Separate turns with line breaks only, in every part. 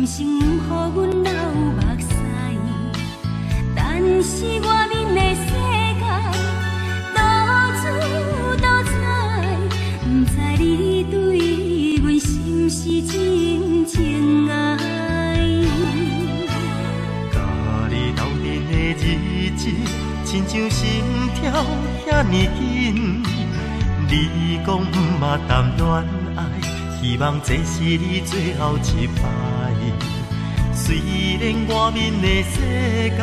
今生毋予阮流目屎。但是外面的世界多姿多彩，毋知你對阮是毋是真情愛。
佮你鬥陣的日子，親像心跳遐爾緊。你講毋捌談戀愛，希望這是你最後一擺。雖然外面的世界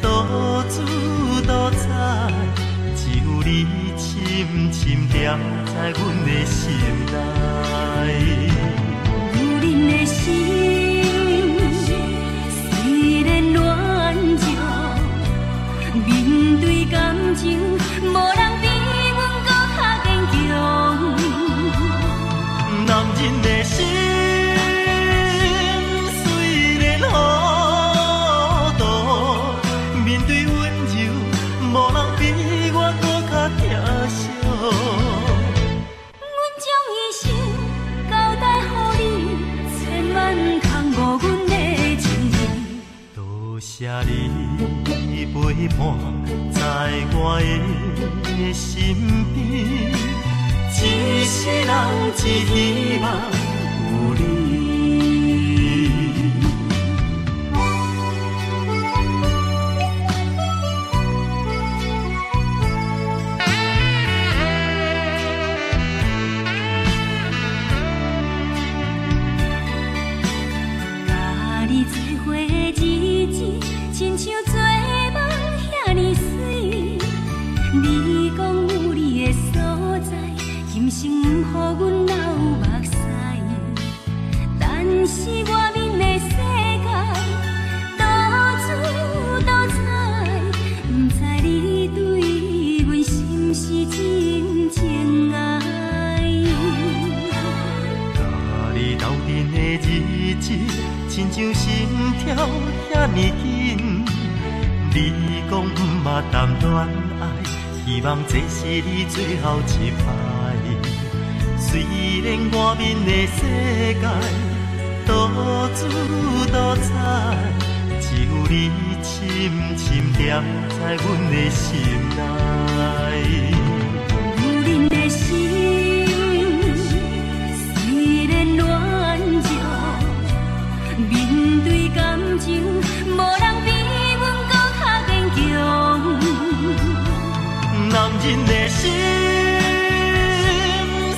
多姿多彩，只有你深深踮在阮的心內。
女人的心雖然軟弱，面對感情，無人比阮閣較堅強。
男人的心雖然糊塗，面對溫柔，無人比我閣較疼惜。
阮將一生交代予你，千萬空無阮的情意。
多謝你陪伴在我的身邊，一世人只希望有你。
佮你做伙的日子，親像做夢遐爾媠。你講有你的所在，今生毋予阮流目屎。但是外面的世界多姿多彩，毋知你對阮是毋是真情愛。
佮你鬥陣的日子，親像心跳遐爾緊。你講毋捌談戀愛，希望這是你最後一擺。雖然外面的世界多姿多彩，只有你深深踮在阮的心內。
女人的心雖然軟弱，面對感情，無人比阮閣較堅強。
男人的心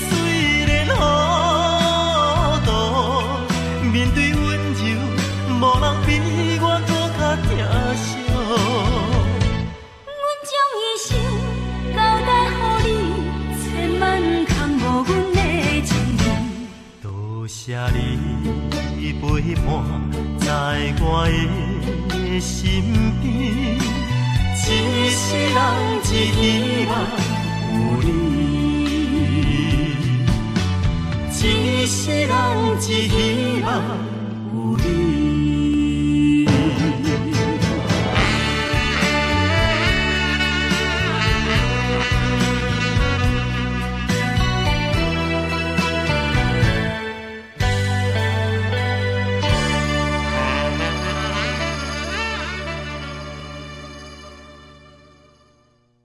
雖然糊塗，面對溫柔，無人比我閣較疼惜。
阮將一生交代予你，千萬空無阮的情意。
多謝你陪伴在我的身邊，一世人只希望有你，一世人只希望